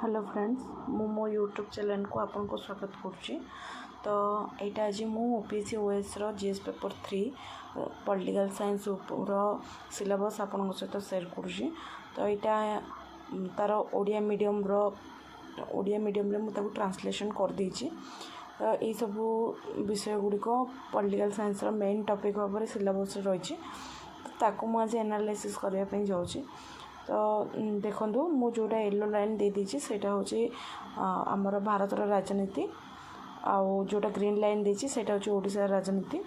Hello friends, ମୁଁ ମୋ YouTube ଚ୍ୟାନେଲ୍କୁ ଆପଣଙ୍କୁ ସ୍ୱାଗତ କରୁଛି। ତ ଏଇଟା ଆଜି ମୁଁ ଓପିଏସ୍ସି ଓଏଏସ୍ର ଜିଏସ୍ ପେପର୍ 3 ପଲିଟିକାଲ୍ ସାଇନ୍ସର ସିଲାବସ୍ ଆପଣଙ୍କ ସହିତ ସେୟାର କରୁଛି। ତ ଏଇଟା ତା'ର ଓଡ଼ିଆ ମିଡ଼ିୟମ୍ର, ଓଡ଼ିଆ ମିଡ଼ିୟମ୍ରେ ମୁଁ ତାକୁ ଟ୍ରାନ୍ସଲେସନ୍ କରିଦେଇଛି। ତ ଏଇସବୁ ବିଷୟ ଗୁଡ଼ିକ ପଲିଟିକାଲ୍ ସାଇନ୍ସର ମେନ୍ ଟପିକ୍ ଭାବରେ ସିଲାବସ୍ରେ ରହିଛି। ତ ତାକୁ ମୁଁ ଆଜି ଆନାଲାଇସିସ୍ କରିବା ପାଇଁ ଯାଉଛି। ତ ଦେଖନ୍ତୁ, ମୁଁ ଯେଉଁଟା ୟେଲୋ ଲାଇନ୍ ଦେଇଦେଇଛି, ସେଇଟା ହେଉଛି ଆମର ଭାରତର ରାଜନୀତି। ଆଉ ଯେଉଁଟା ଗ୍ରୀନ୍ ଲାଇନ୍ ଦେଇଛି, ସେଇଟା ହେଉଛି ଓଡ଼ିଶାର ରାଜନୀତି।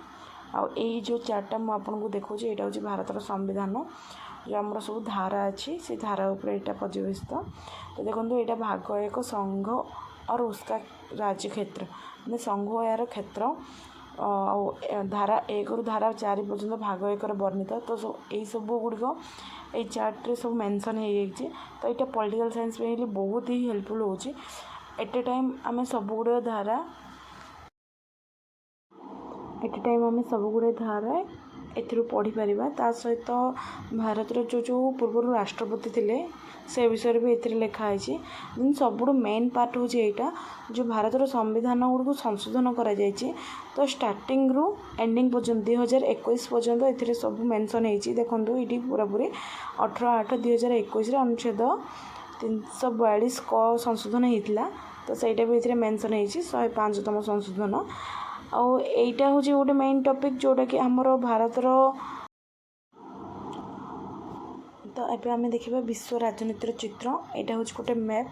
ଆଉ ଏଇ ଯେଉଁ ଚାର୍ଟଟା ମୁଁ ଆପଣଙ୍କୁ ଦେଖାଉଛି, ଏଇଟା ହେଉଛି ଭାରତର ସମ୍ବିଧାନ। ଯେଉଁ ଆମର ସବୁ ଧାରା ଅଛି, ସେ ଧାରା ଉପରେ ଏଇଟା ପର୍ଯ୍ୟବସିତ। ତ ଦେଖନ୍ତୁ, ଏଇଟା ଭାଗ 1, ସଂଘ और उसका राज्य କ୍ଷେତ୍ର, ମାନେ ସଂଘ, ଏହାର କ୍ଷେତ୍ର। ଆଉ ଧାରା 1ରୁ ଧାରା 4 ପର୍ଯ୍ୟନ୍ତ ଭାଗ 1ରେ ବର୍ଣ୍ଣିତ। ତ ଏଇସବୁ ଗୁଡ଼ିକ ଏଇ ଚାର୍ଟରେ ସବୁ ମେନସନ୍ ହେଇଯାଇଛି। ତ ଏଇଟା ପଲିଟିକାଲ୍ ସାଇନ୍ସ ପାଇଁ ବହୁତ ହି ହେଲ୍ପଫୁଲ୍ ହେଉଛି। ଏଟ୍ ଏ ଟାଇମ୍ ଆମେ ସବୁଗୁଡ଼ିକ ଧାରା, ଏଟ୍ ଏ ଟାଇମ୍ ଆମେ ସବୁଗୁଡ଼ିଏ ଧାରା ଏଥିରୁ ପଢ଼ିପାରିବା। ତା ସହିତ ଭାରତର ଯେଉଁ ଯେଉଁ ପୂର୍ବରୁ ରାଷ୍ଟ୍ରପତି ଥିଲେ, ସେ ବିଷୟରେ ବି ଏଥିରେ ଲେଖା ହେଇଛି। ଦେନ୍ ସବୁଠୁ ମେନ୍ ପାର୍ଟ ହେଉଛି ଏଇଟା, ଯେଉଁ ଭାରତର ସମ୍ବିଧାନ ଗୁଡ଼ିକୁ ସଂଶୋଧନ କରାଯାଇଛି। ତ ଷ୍ଟାର୍ଟିଂରୁ ଏଣ୍ଡିଂ ପର୍ଯ୍ୟନ୍ତ, 2021 ପର୍ଯ୍ୟନ୍ତ ଏଥିରେ ସବୁ ମେନସନ୍ ହେଇଛି। ଦେଖନ୍ତୁ, ଏଇଠି ପୁରାପୁରି 18/8/2021ରେ ଅନୁଚ୍ଛେଦ 342 କ ସଂଶୋଧନ ହେଇଥିଲା। ତ ସେଇଟା ବି ଏଥିରେ ମେନସନ୍ ହେଇଛି, 105ତମ ସଂଶୋଧନ। ଆଉ ଏଇଟା ହେଉଛି ଗୋଟେ ମେନ୍ ଟପିକ୍, ଯେଉଁଟାକି ଆମର ଭାରତର। ତ ଏବେ ଆମେ ଦେଖିବା ବିଶ୍ୱ ରାଜନୀତିର ଚିତ୍ର। ଏଇଟା ହେଉଛି ଗୋଟେ ମ୍ୟାପ୍।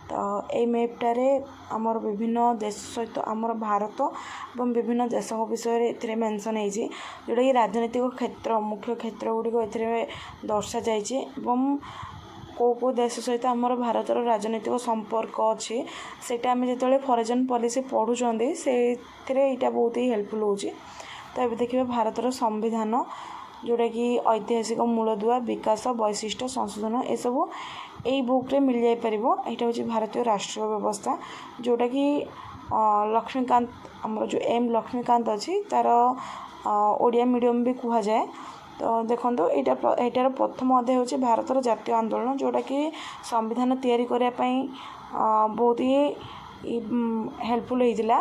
ତ ଏଇ ମ୍ୟାପ୍ଟାରେ ଆମର ବିଭିନ୍ନ ଦେଶ ସହିତ ଆମର ଭାରତ ଏବଂ ବିଭିନ୍ନ ଦେଶଙ୍କ ବିଷୟରେ ଏଥିରେ ମେନସନ୍ ହେଇଛି, ଯେଉଁଟାକି ରାଜନୈତିକ କ୍ଷେତ୍ର, ମୁଖ୍ୟ କ୍ଷେତ୍ର ଗୁଡ଼ିକ ଏଥିରେ ଦର୍ଶାଯାଇଛି ଏବଂ କେଉଁ କେଉଁ ଦେଶ ସହିତ ଆମର ଭାରତର ରାଜନୈତିକ ସମ୍ପର୍କ ଅଛି, ସେଇଟା ଆମେ ଯେତେବେଳେ ଫରେନ୍ ପଲିସି ପଢ଼ୁଛନ୍ତି, ସେଥିରେ ଏଇଟା ବହୁତ ହି ହେଲ୍ପଫୁଲ୍ ହେଉଛି। ତ ଏବେ ଦେଖିବା ଭାରତର ସମ୍ବିଧାନ, ଯେଉଁଟାକି ଐତିହାସିକ ମୂଳଦୁଆ, ବିକାଶ, ବୈଶିଷ୍ଟ୍ୟ, ସଂଶୋଧନ, ଏସବୁ ଏଇ ବୁକ୍ରେ ମିଳିଯାଇପାରିବ। ଏଇଟା ହେଉଛି ଭାରତୀୟ ରାଷ୍ଟ୍ରୀୟ ବ୍ୟବସ୍ଥା, ଯେଉଁଟାକି ଲକ୍ଷ୍ମୀକାନ୍ତ, ଆମର ଯେଉଁ ଏମ୍ ଲକ୍ଷ୍ମୀକାନ୍ତ ଅଛି, ତା'ର ଓଡ଼ିଆ ମିଡ଼ିୟମ୍ ବି କୁହାଯାଏ। ତ ଦେଖନ୍ତୁ, ଏଇଟାର ପ୍ରଥମ ଅଧ୍ୟାୟ ହେଉଛି ଭାରତର ଜାତୀୟ ଆନ୍ଦୋଳନ, ଯେଉଁଟାକି ସମ୍ବିଧାନ ତିଆରି କରିବା ପାଇଁ ବହୁତ ହି ହେଲ୍ପଫୁଲ୍ ହେଇଥିଲା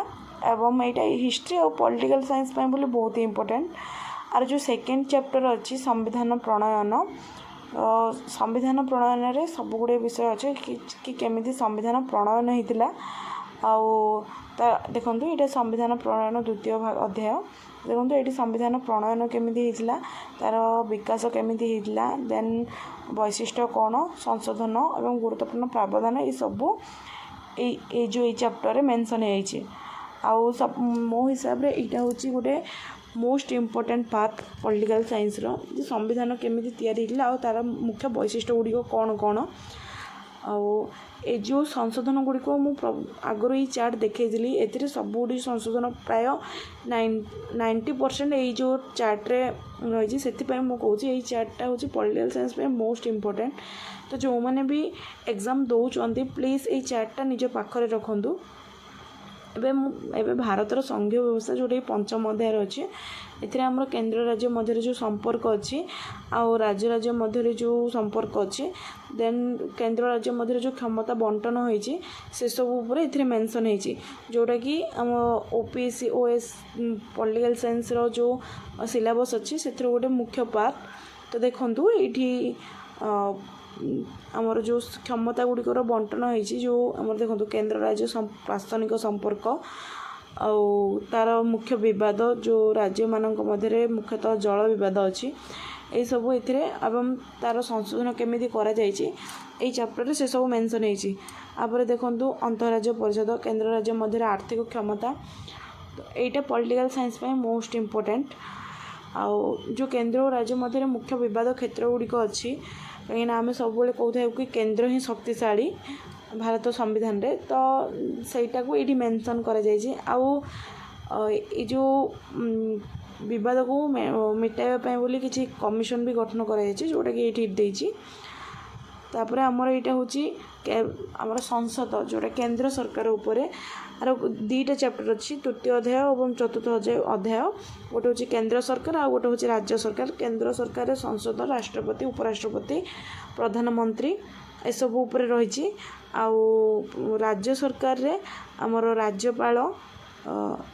ଏବଂ ଏଇଟା ହିଷ୍ଟ୍ରି ଆଉ ପଲିଟିକାଲ୍ ସାଇନ୍ସ ପାଇଁ ବୋଲି ବହୁତ ଇମ୍ପୋର୍ଟାଣ୍ଟ। ଆର ଯେଉଁ ସେକେଣ୍ଡ ଚାପ୍ଟର ଅଛି, ସମ୍ବିଧାନ ପ୍ରଣୟନ। ସମ୍ବିଧାନ ପ୍ରଣୟନରେ ସବୁଗୁଡ଼ିଏ ବିଷୟ ଅଛି କି କେମିତି ସମ୍ବିଧାନ ପ୍ରଣୟନ ହେଇଥିଲା। ଆଉ ତା ଦେଖନ୍ତୁ, ଏଇଟା ସମ୍ବିଧାନ ପ୍ରଣୟନ ଦ୍ୱିତୀୟ ଅଧ୍ୟାୟ। ଦେଖନ୍ତୁ, ଏଇଠି ସମ୍ବିଧାନ ପ୍ରଣୟନ କେମିତି ହେଇଥିଲା, ତା'ର ବିକାଶ କେମିତି ହେଇଥିଲା, ଦେନ୍ ବୈଶିଷ୍ଟ୍ୟ କ'ଣ, ସଂଶୋଧନ ଏବଂ ଗୁରୁତ୍ୱପୂର୍ଣ୍ଣ ପ୍ରାବଧାନ, ଏସବୁ ଏଇ ଏଇ ଯେଉଁ ଏଇ ଚାପ୍ଟରରେ ମେନସନ୍ ହେଇଯାଇଛି। ଆଉ ମୋ ହିସାବରେ ଏଇଟା ହେଉଛି ଗୋଟେ ମୋଷ୍ଟ ଇମ୍ପୋର୍ଟାଣ୍ଟ ପାର୍ଟ ପଲିଟିକାଲ୍ ସାଇନ୍ସର, ଯେ ସମ୍ବିଧାନ କେମିତି ତିଆରି ହେଇଥିଲା ଆଉ ତା'ର ମୁଖ୍ୟ ବୈଶିଷ୍ଟ୍ୟ ଗୁଡ଼ିକ କ'ଣ କ'ଣ। ଆଉ ଏ ଯେଉଁ ସଂଶୋଧନ ଗୁଡ଼ିକ ମୁଁ ଆଗରୁ ଏଇ ଚାର୍ଟ ଦେଖେଇଥିଲି, ଏଥିରେ ସବୁଗୁଡ଼ିକ ସଂଶୋଧନ ପ୍ରାୟ 90% ଏଇ ଯେଉଁ ଚାର୍ଟରେ ରହିଛି। ସେଥିପାଇଁ ମୁଁ କହୁଛି, ଏଇ ଚାର୍ଟଟା ହେଉଛି ପଲିଟିକାଲ୍ ସାଇନ୍ସ ପାଇଁ ମୋଷ୍ଟ ଇମ୍ପୋର୍ଟାଣ୍ଟ। ତ ଯେଉଁମାନେ ବି ଏକ୍ଜାମ୍ ଦେଉଛନ୍ତି, ପ୍ଲିଜ୍ ଏଇ ଚାର୍ଟଟା ନିଜ ପାଖରେ ରଖନ୍ତୁ। ଏବେ ଭାରତର ସଂଘୀୟ ବ୍ୟବସ୍ଥା, ଯେଉଁଟାକି ପଞ୍ଚମ ଅଧ୍ୟାୟରେ ଅଛି, ଏଥିରେ ଆମର କେନ୍ଦ୍ର ରାଜ୍ୟ ମଧ୍ୟରେ ଯେଉଁ ସମ୍ପର୍କ ଅଛି ଆଉ ରାଜ୍ୟ ରାଜ୍ୟ ମଧ୍ୟରେ ଯେଉଁ ସମ୍ପର୍କ ଅଛି, ଦେନ୍ କେନ୍ଦ୍ର ରାଜ୍ୟ ମଧ୍ୟରେ ଯେଉଁ କ୍ଷମତା ବଣ୍ଟନ ହୋଇଛି, ସେସବୁ ଉପରେ ଏଥିରେ ମେନସନ୍ ହେଇଛି, ଯେଉଁଟାକି ଆମ ଓପିଏସ୍ସି ଓଏଏସ୍ ପଲିଟିକାଲ୍ ସାଇନ୍ସର ଯେଉଁ ସିଲାବସ୍ ଅଛି, ସେଥିରେ ଗୋଟେ ମୁଖ୍ୟ ପାର୍ଟ। ତ ଦେଖନ୍ତୁ, ଏଇଠି ଆମର ଯେଉଁ କ୍ଷମତା ଗୁଡ଼ିକର ବଣ୍ଟନ ହେଇଛି, ଯେଉଁ ଆମର ଦେଖନ୍ତୁ, କେନ୍ଦ୍ର ରାଜ୍ୟ ପ୍ରଶାସନିକ ସମ୍ପର୍କ ଆଉ ତା'ର ମୁଖ୍ୟ ବିବାଦ, ଯେଉଁ ରାଜ୍ୟମାନଙ୍କ ମଧ୍ୟରେ ମୁଖ୍ୟତଃ ଜଳ ବିବାଦ ଅଛି, ଏଇସବୁ ଏଥିରେ ଏବଂ ତା'ର ସଂଶୋଧନ କେମିତି କରାଯାଇଛି, ଏଇ ଚାପ୍ଟରରେ ସେସବୁ ମେନସନ୍ ହେଇଛି। ତାପରେ ଦେଖନ୍ତୁ, ଅନ୍ତଃରାଜ୍ୟ ପରିଷଦ, କେନ୍ଦ୍ର ରାଜ୍ୟ ମଧ୍ୟରେ ଆର୍ଥିକ କ୍ଷମତା। ଏଇଟା ପଲିଟିକାଲ୍ ସାଇନ୍ସ ପାଇଁ ମୋଷ୍ଟ ଇମ୍ପୋର୍ଟାଣ୍ଟ। ଆଉ ଯେଉଁ କେନ୍ଦ୍ର ଓ ରାଜ୍ୟ ମଧ୍ୟରେ ମୁଖ୍ୟ ବିବାଦ କ୍ଷେତ୍ର ଗୁଡ଼ିକ ଅଛି, କାହିଁକିନା ଆମେ ସବୁବେଳେ କହୁଥାଉ କି କେନ୍ଦ୍ର ହିଁ ଶକ୍ତିଶାଳୀ ଭାରତ ସମ୍ବିଧାନରେ, ତ ସେଇଟାକୁ ଏଇଠି ମେନସନ୍ କରାଯାଇଛି। ଆଉ ଏଇ ଯେଉଁ ବିବାଦକୁ ମିଟାଇବା ପାଇଁ ବୋଲି କିଛି କମିଶନ ବି ଗଠନ କରାଯାଇଛି, ଯେଉଁଟାକି ଏଇଠି ଦେଇଛି। ତାପରେ ଆମର ଏଇଟା ହେଉଛି ଆମର ସଂସଦ, ଯେଉଁଟା କେନ୍ଦ୍ର ସରକାର ଉପରେ। ଆର ଦୁଇଟା ଚାପ୍ଟର ଅଛି, ତୃତୀୟ ଅଧ୍ୟାୟ ଏବଂ ଚତୁର୍ଥ ଅଧ୍ୟାୟ। ଗୋଟେ ହେଉଛି କେନ୍ଦ୍ର ସରକାର ଆଉ ଗୋଟେ ହେଉଛି ରାଜ୍ୟ ସରକାର। କେନ୍ଦ୍ର ସରକାରରେ ସଂସଦ, ରାଷ୍ଟ୍ରପତି, ଉପରାଷ୍ଟ୍ରପତି, ପ୍ରଧାନମନ୍ତ୍ରୀ। ଏସବୁ ଉପରେ ରହିଛି। ଆଉ ରାଜ୍ୟ ସରକାରରେ ଆମର ରାଜ୍ୟପାଳ।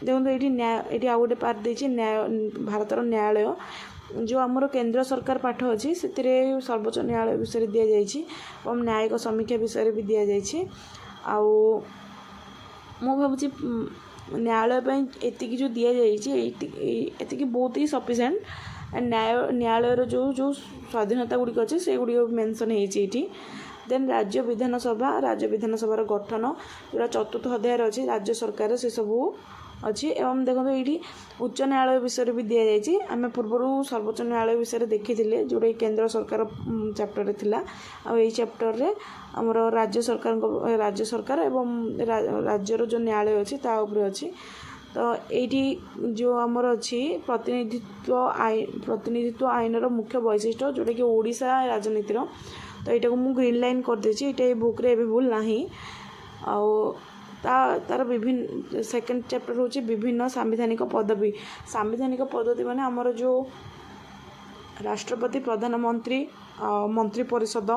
ଦେଖନ୍ତୁ, ଏଇଠି ନ୍ୟାୟ, ଏଇଠି ଆଉ ଗୋଟେ ପାର୍ଟ ଦେଇଛି, ନ୍ୟାୟ, ଭାରତର ନ୍ୟାୟାଳୟ। ଯେଉଁ ଆମର କେନ୍ଦ୍ର ସରକାର ପାଠ ଅଛି, ସେଥିରେ ସର୍ବୋଚ୍ଚ ନ୍ୟାୟାଳୟ ବିଷୟରେ ଦିଆଯାଇଛି ଏବଂ ନ୍ୟାୟିକ ସମୀକ୍ଷା ବିଷୟରେ ବି ଦିଆଯାଇଛି। ଆଉ ମୁଁ ଭାବୁଛି ନ୍ୟାୟାଳୟ ପାଇଁ ଏତିକି ଯେଉଁ ଦିଆଯାଇଛି, ଏତିକି ବହୁତ ହିଁ ସଫିସିଏଣ୍ଟ। ନ୍ୟାୟାଳୟର ଯେଉଁ ଯେଉଁ ସ୍ୱାଧୀନତା ଗୁଡ଼ିକ ଅଛି, ସେଗୁଡ଼ିକ ମେନସନ୍ ହେଇଛି ଏଇଠି। ଦେନ୍ ରାଜ୍ୟ ବିଧାନସଭା, ରାଜ୍ୟ ବିଧାନସଭାର ଗଠନ, ଯେଉଁଟା ଚତୁର୍ଥ ଅଧ୍ୟାୟରେ ଅଛି, ରାଜ୍ୟ ସରକାର, ସେସବୁ ଅଛି। ଏବଂ ଦେଖନ୍ତୁ, ଏଇଠି ଉଚ୍ଚ ନ୍ୟାୟାଳୟ ବିଷୟରେ ବି ଦିଆଯାଇଛି। ଆମେ ପୂର୍ବରୁ ସର୍ବୋଚ୍ଚ ନ୍ୟାୟାଳୟ ବିଷୟରେ ଦେଖିଥିଲେ, ଯେଉଁଟାକି କେନ୍ଦ୍ର ସରକାର ଚାପ୍ଟରରେ ଥିଲା। ଆଉ ଏଇ ଚାପ୍ଟରରେ ଆମର ରାଜ୍ୟ ସରକାରଙ୍କ, ରାଜ୍ୟ ସରକାର ଏବଂ ରାଜ୍ୟର ଯେଉଁ ନ୍ୟାୟାଳୟ ଅଛି, ତା ଉପରେ ଅଛି। ତ ଏଇଠି ଯେଉଁ ଆମର ଅଛି ପ୍ରତିନିଧିତ୍ୱ ଆଇନର ମୁଖ୍ୟ ବୈଶିଷ୍ଟ୍ୟ, ଯେଉଁଟାକି ଓଡ଼ିଶା ରାଜନୀତିର, ତ ଏଇଟାକୁ ମୁଁ ଗ୍ରୀନ୍ ଲାଇନ୍ କରିଦେଇଛି। ଏଇଟା ଏଇ ବୁକ୍ରେ ଆଭେଲେବୁଲ୍ ନାହିଁ। ଆଉ ତା'ର ବିଭିନ୍ନ ସେକେଣ୍ଡ ଚାପ୍ଟର ହେଉଛି ବିଭିନ୍ନ ସାମ୍ବିଧାନିକ ପଦବୀ। ସାମ୍ବିଧାନିକ ପଦ୍ଧତି ମାନେ ଆମର ଯେଉଁ ରାଷ୍ଟ୍ରପତି, ପ୍ରଧାନମନ୍ତ୍ରୀ, ମନ୍ତ୍ରୀ ପରିଷଦ,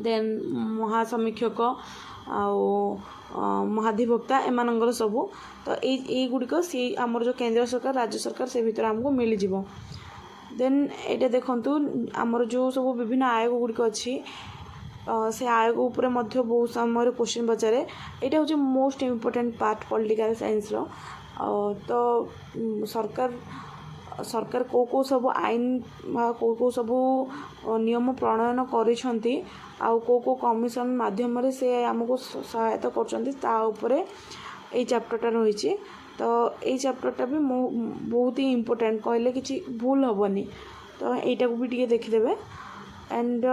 ଦେନ୍ ମହାସମୀକ୍ଷକ ଆଉ ମହାଧିବକ୍ତା, ଏମାନଙ୍କର ସବୁ। ତ ଏଇଗୁଡ଼ିକ ସେଇ ଆମର ଯେଉଁ କେନ୍ଦ୍ର ସରକାର, ରାଜ୍ୟ ସରକାର, ସେ ଭିତରେ ଆମକୁ ମିଳିଯିବ। ଦେନ୍ ଏଇଟା ଦେଖନ୍ତୁ, ଆମର ଯେଉଁ ସବୁ ବିଭିନ୍ନ ଆୟୋଗ ଗୁଡ଼ିକ ଅଛି, ସେ ଆୟୋଗ ଉପରେ ମଧ୍ୟ ବହୁତ ସମୟରେ କୋଶ୍ଚିନ୍ ପଚାରେ। ଏଇଟା ହେଉଛି ମୋଷ୍ଟ ଇମ୍ପୋର୍ଟାଣ୍ଟ ପାର୍ଟ ପଲିଟିକାଲ୍ ସାଇନ୍ସର। ତ ସରକାର କେଉଁ କେଉଁ ସବୁ ଆଇନ ବା କେଉଁ କେଉଁ ସବୁ ନିୟମ ପ୍ରଣୟନ କରିଛନ୍ତି ଆଉ କେଉଁ କେଉଁ କମିଶନ ମାଧ୍ୟମରେ ସେ ଆମକୁ ସହାୟତା କରୁଛନ୍ତି, ତା ଉପରେ ଏଇ ଚାପ୍ଟରଟା ରହିଛି। ତ ଏଇ ଚାପ୍ଟରଟା ବି ମୁଁ ବହୁତ ହିଁ ଇମ୍ପୋର୍ଟାଣ୍ଟ କହିଲେ କିଛି ଭୁଲ ହେବନି। ତ ଏଇଟାକୁ ବି ଟିକେ ଦେଖିଦେବେ। ଆଣ୍ଡ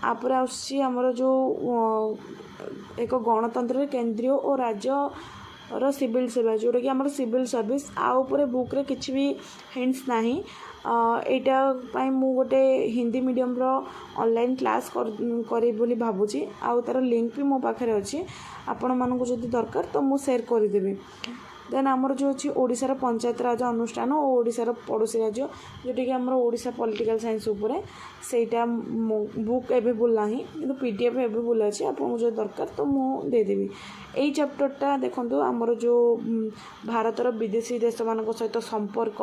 ଆପରେ ଆସୁଛି ଆମର ଯେଉଁ ଏକ ଗଣତନ୍ତ୍ରରେ କେନ୍ଦ୍ରୀୟ ଓ ରାଜ୍ୟର ସିଭିଲ୍ ସେବା, ଯେଉଁଟାକି ଆମର ସିଭିଲ୍ ସର୍ଭିସ୍। ଆ ଉପରେ ବୁକ୍ରେ କିଛି ବି ହିଣ୍ଟସ୍ ନାହିଁ। ଏଇଟା ପାଇଁ ମୁଁ ଗୋଟେ ହିନ୍ଦୀ ମିଡ଼ିୟମର ଅନଲାଇନ୍ କ୍ଲାସ୍ କରିବି ବୋଲି ଭାବୁଛି ଆଉ ତା'ର ଲିଙ୍କ୍ ବି ମୋ ପାଖରେ ଅଛି। ଆପଣମାନଙ୍କୁ ଯଦି ଦରକାର, ତ ମୁଁ ସେୟାର କରିଦେବି। ଦେନ୍ ଆମର ଯେଉଁ ଅଛି ଓଡ଼ିଶାର ପଞ୍ଚାୟତ ରାଜ ଅନୁଷ୍ଠାନ ଓ ଓଡ଼ିଶାର ପଡ଼ୋଶୀ ରାଜ୍ୟ, ଯେଉଁଟାକି ଆମର ଓଡ଼ିଶା ପଲିଟିକାଲ୍ ସାଇନ୍ସ ଉପରେ, ସେଇଟା ବୁକ୍ ଆଭେଲେବୁଲ୍ ନାହିଁ, କିନ୍ତୁ PDF available ଅଛି। ଆପଣଙ୍କୁ ଯଦି ଦରକାର, ତ ମୁଁ ଦେଇଦେବି। ଏଇ ଚାପ୍ଟରଟା ଦେଖନ୍ତୁ, ଆମର ଯେଉଁ ଭାରତର ବିଦେଶୀ ଦେଶମାନଙ୍କ ସହିତ ସମ୍ପର୍କ,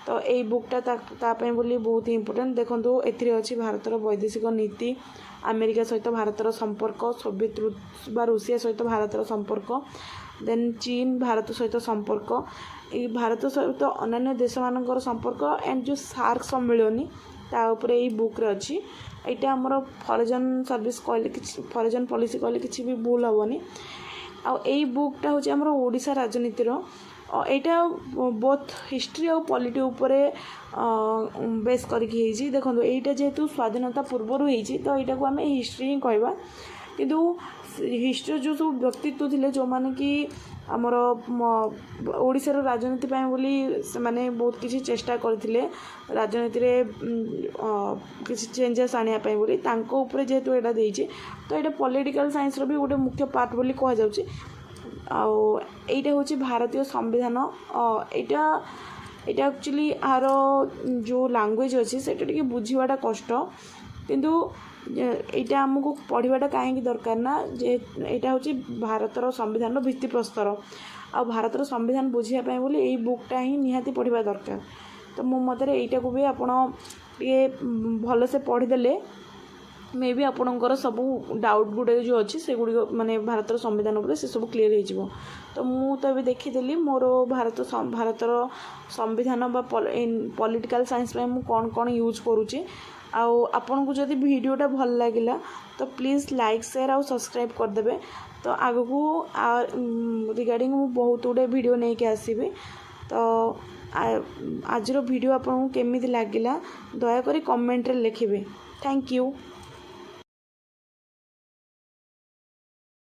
ତ ଏଇ ବୁକ୍ଟା ତା ପାଇଁ ବୋଲି ବହୁତ ଇମ୍ପୋର୍ଟାଣ୍ଟ। ଦେଖନ୍ତୁ, ଏଥିରେ ଅଛି ଭାରତର ବୈଦେଶିକ ନୀତି, ଆମେରିକା ସହିତ ଭାରତର ସମ୍ପର୍କ, ସୋଭିଏତ ବା ରୁଷିଆ ସହିତ ଭାରତର ସମ୍ପର୍କ, ଦେନ୍ ଚୀନ ଭାରତ ସହିତ ସମ୍ପର୍କ, ଏଇ ଭାରତ ସହିତ ଅନ୍ୟାନ୍ୟ ଦେଶମାନଙ୍କର ସମ୍ପର୍କ, ଆଣ୍ଡ ଯେଉଁ ସାର୍କ ସମ୍ମିଳନୀ, ତା ଉପରେ ଏଇ ବୁକ୍ରେ ଅଛି। ଏଇଟା ଆମର ଫରେନ୍ ସର୍ଭିସ୍ କହିଲେ କିଛି, ଫରେନ୍ ପଲିସି କହିଲେ କିଛି ବି ଭୁଲ ହେବନି। ଆଉ ଏଇ ବୁକ୍ଟା ହେଉଛି ଆମର ଓଡ଼ିଶା ରାଜନୀତିର। ଏଇଟା ବୋଥ୍ ହିଷ୍ଟ୍ରି ଆଉ ପଲିଟି ଉପରେ ବେସ୍ କରିକି ହେଇଛି। ଦେଖନ୍ତୁ, ଏଇଟା ଯେହେତୁ ସ୍ୱାଧୀନତା ପୂର୍ବରୁ ହେଇଛି, ତ ଏଇଟାକୁ ଆମେ ହିଷ୍ଟ୍ରି ହିଁ କହିବା। କିନ୍ତୁ ହିଷ୍ଟ୍ରିର ଯେଉଁ ସବୁ ବ୍ୟକ୍ତିତ୍ୱ ଥିଲେ, ଯେଉଁମାନେ କି ଆମର ଓଡ଼ିଶାର ରାଜନୀତି ପାଇଁ ବୋଲି ସେମାନେ ବହୁତ କିଛି ଚେଷ୍ଟା କରିଥିଲେ, ରାଜନୀତିରେ କିଛି ଚେଞ୍ଜେସ୍ ଆଣିବା ପାଇଁ ବୋଲି, ତାଙ୍କ ଉପରେ ଯେହେତୁ ଏଇଟା ଦେଇଛି, ତ ଏଇଟା ପଲିଟିକାଲ୍ ସାଇନ୍ସର ବି ଗୋଟେ ମୁଖ୍ୟ ପାର୍ଟ ବୋଲି କୁହାଯାଉଛି। ଆଉ ଏଇଟା ହେଉଛି ଭାରତୀୟ ସମ୍ବିଧାନ। ଏଇଟା ଆକ୍ଚୁଆଲି ଆର ଯେଉଁ ଲାଙ୍ଗୁଏଜ୍ ଅଛି, ସେଇଟା ଟିକେ ବୁଝିବାଟା କଷ୍ଟ। କିନ୍ତୁ ଏଇଟା ଆମକୁ ପଢ଼ିବାଟା କାହିଁକି ଦରକାର ନା, ଯେ ଏଇଟା ହେଉଛି ଭାରତର ସମ୍ବିଧାନର ଭିତ୍ତିପ୍ରସ୍ତର। ଆଉ ଭାରତର ସମ୍ବିଧାନ ବୁଝିବା ପାଇଁ ବୋଲି ଏଇ ବୁକ୍ଟା ହିଁ ନିହାତି ପଢ଼ିବା ଦରକାର। ତ ମୋ ମତରେ ଏଇଟାକୁ ବି ଆପଣ ଟିକେ ଭଲସେ ପଢ଼ିଦେଲେ ମେ ବି ଆପଣଙ୍କର ସବୁ ଡାଉଟ୍ ଗୁଡ଼ିକ ଯେଉଁ ଅଛି, ସେଗୁଡ଼ିକ ମାନେ ଭାରତର ସମ୍ବିଧାନ ଉପରେ ସେସବୁ କ୍ଲିୟର୍ ହେଇଯିବ। ତ ମୁଁ ତ ଏବେ ଦେଖିଦେଲି ମୋର ଭାରତର ସମ୍ବିଧାନ ବା ପଲିଟିକାଲ୍ ସାଇନ୍ସ ପାଇଁ ମୁଁ କ'ଣ କ'ଣ ୟୁଜ୍ କରୁଛି। ଆଉ ଆପଣଙ୍କୁ ଯଦି ଭିଡ଼ିଓଟା ଭଲ ଲାଗିଲା, ତ ପ୍ଲିଜ୍ ଲାଇକ୍, ସେୟାର ଆଉ ସବସ୍କ୍ରାଇବ୍ କରିଦେବେ। ତ ଆଗକୁ ରିଗାର୍ଡ଼ିଂ ମୁଁ ବହୁତ ଗୁଡ଼ିଏ ଭିଡ଼ିଓ ନେଇକି ଆସିବି। ତ ଆଜିର ଭିଡ଼ିଓ ଆପଣଙ୍କୁ କେମିତି ଲାଗିଲା, ଦୟାକରି କମେଣ୍ଟରେ ଲେଖିବେ। Thank you.